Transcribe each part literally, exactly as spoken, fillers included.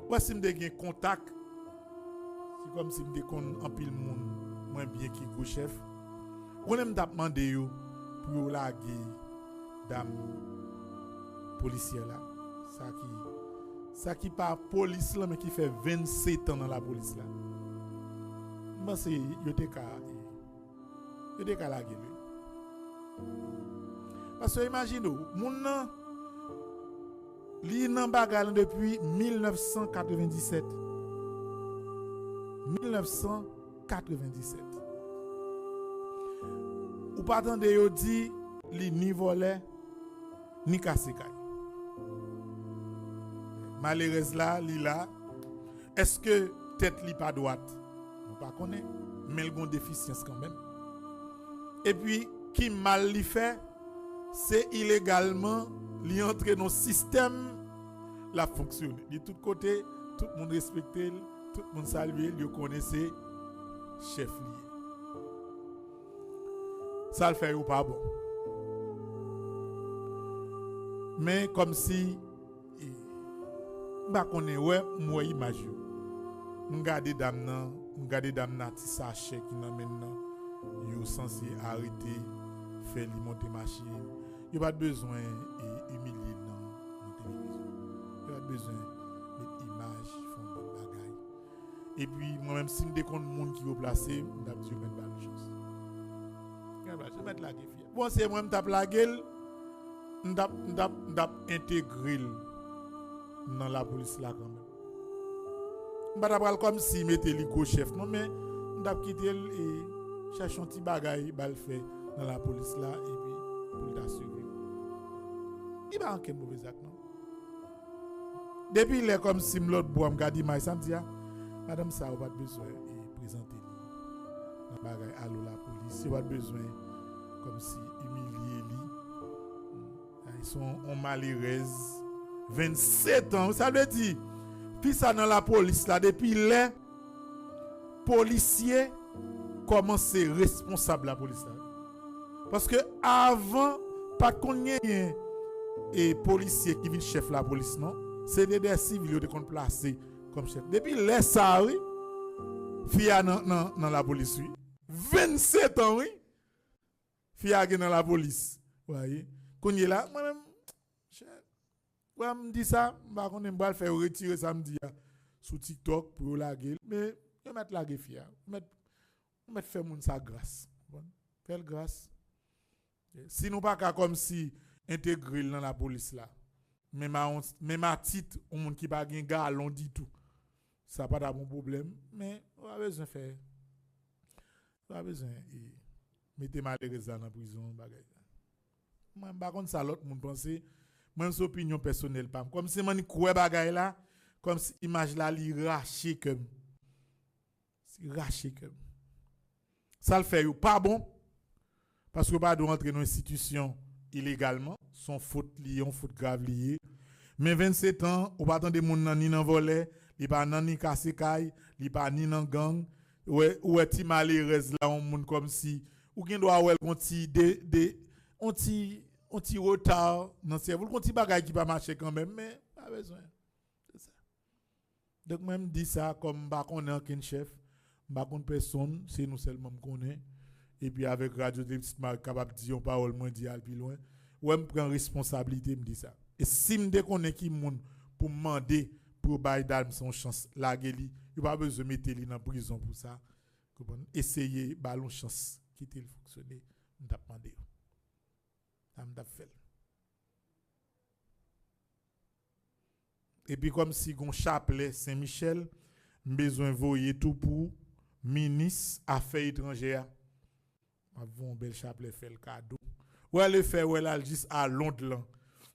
Ou wè, si m te gen kontak, se kòmsi m te konn anpil moun mwen byen ki gwo chèf. Ou konnen m t ap mande yo pou yo lage dam polisyè la. Sa ki, sa ki pa polis lan, men ki fè vennsetan nan lapolis la. M panse yo te ka, yo te ka lage l, wi. Paske imajine w, moun nan, li nan bagay lan depi mil nèf san katrevenndisèt. Mil nèf san katrevenndisèt. Ou pa tande yo di li ni vòlè, ni kase kay. Malerèz la, li la. Èske tèt li pa dwat? Nou pa konnen. Men l gon defisyans kanmenm. Epi, ki mal li fè? Se ilegalman li antre nan sistèm l ap fonksyone. Li tout kote, tout moun respekte l, tout moun salye l, yo konnen se chèf li ye. Sa l fè yo pa bon. Men kòmsi, e, m pa konnen, wè, m wè imaj yo. M gade dam nan, m gade dam nan, ti sachè ki nan men l nan, yo sanse arete, fè li monte machin. Yo pa t bezwen, e, imilye l nan, nan televizyon. Yo pa t bezwen met imaj, fè yon bann bagay. Epi, mwen menm, si m te konn moun ki wo plase, m t ap di yo mèt ba l yon chans. Yo mèt lage fi a. Bon, se mwen m t ap lage l, m t ap, m t ap, m t ap entegre l nan lapolis la kanmenm. M pa t ap pral kòmsi mete li gwo chèf, non, men m t ap kite l e chèche yon ti bagay ba l fè nan lapolis la, epi pou l ta swiv li. Li pa ankenn move zak, non. Depi lè kòmsi m lòt bò a m gade imaj sa, m di a, madanm sa yo pa t bezwen e prezante li nan bagay alo lapolis, yo pa t bezwen kòmsi imilye li. Ay, se yon, yon malerèz. Vennsetan, sa vle di, fi sa nan lapolis la depi lè polisye kòmanse responsab lapolis la. Paske avan, pa t konn genyen e polisye ki vin chèf lapolis, non. Se te de sivil yo te konn plase kòm chèf. Depi lè sa a, wi, fi a nan, nan, nan lapolis, wi. Vennsetan, wi. Fi a gen nan lapolis. Wi. Kounye la, mwen menm, chè, wè, m di sa, m pa konnen, m pral fè yo retire sa m di a sou TikTok pou yo lage l. Men, yo mèt lage fi a. Yo mèt, yo mèt fè moun sa gras. Konprann? Fè l gras. Si nou pa ka kòmsi entegre l nan lapolis la, menm a yon, menm a tit yon moun ki pa gen galon ditou, sa pa t ap yon pwoblèm, men ou pa bezwen fè, ou pa bezwen, e, mete malerèz la nan prizon, bagay. Mwen, m pa konn sa lòt moun panse, mwen, se opinyon pèsonèl pa m. Kòmsi m annik wè bagay la, kòmsi imaj la, li rache kè m. Li rache kè m. Sa l fè yo pa bon, paske yo pa dwe antre nan enstitisyon ilegalman. Se yon fot li ye, yon fot grav li ye. Men vennsetan, ou pa tande moun nan ni nan vòlè, li pa nan ni kase kay, li pa ni nan gang. Ou wè, ou wè ti malerèz la, yon moun kòmsi, ou gen dwa wè l gon ti de, de, yon ti, yon ti reta nan sèvo l, gon ti bagay ki pa mache kanmenm, men pa bezwen. Se sa. Donk, mwen, m di sa kòm m pa konnen ankenn chèf, m pa konn pèsonn, se nou sèlman m konnen. Epi avèk Radyo Tele Petite Marie k kapab di yon pawòl, mwen di al pi lwen. Wè, m pran responsablite, m di sa. E si m te konnen ki moun pou m mande pou yo bay Damson yon chans, lage li, yo pa bezwen mete li nan prizon pou sa. Konprann? Eseye ba l yon chans, kite l fonksyone, m t ap mande yo. Sa m t ap fè l. Epi kòmsi gon chaplè Sen Michèl, m bezwen voye tou pou minis afè etranjè a. M ap voye yon bèl chaplè fè l kado. Wè lefè, wè l al jis a Lond lan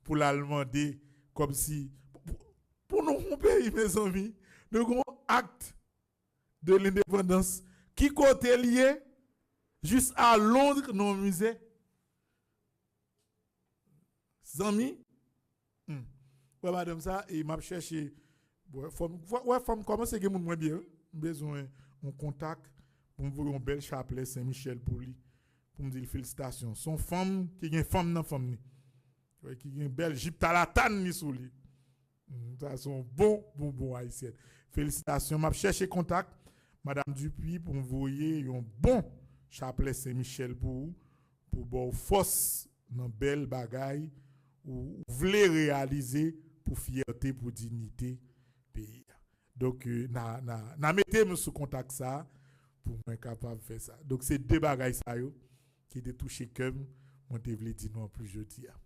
pou l al mande kòmsi pou, pou, pou nou yon peyi, mezanmi. Nou gon akt de lendepandans. Ki kote l ye? Jis a Lond nan yon mize. Zanmi, hmm. Wè madanm sa, e m ap chèche. Wè, fò m, wè, wè, fò m kòmanse gen moun mwen byen, wi. M bezwen yon kontak pou m voye yon bèl chaplè Sen Michèl pou li. Pou m di l felisitasyon. Se yon fanm ki gen fanm nan fanm li. Wè, ki gen bèl jip talatàn li sou li. Mm, sa se yon bon bonbon ayisyèn. Felisitasyon. M ap chèche kontak Madam Dupuy pou m voye yon bon chaplè Sen Michèl pou ou, pou ba w fòs nan bèl bagay ou, ou vle reyalize pou fyète, pou diyite peyi a. Donk, euh, n a, n a, n a mete m sou kontak sa a pou mwen kapab fè sa. Donk, se de bagay sa yo ki te touche kè m, mwen te vle di nou anplis jodi a.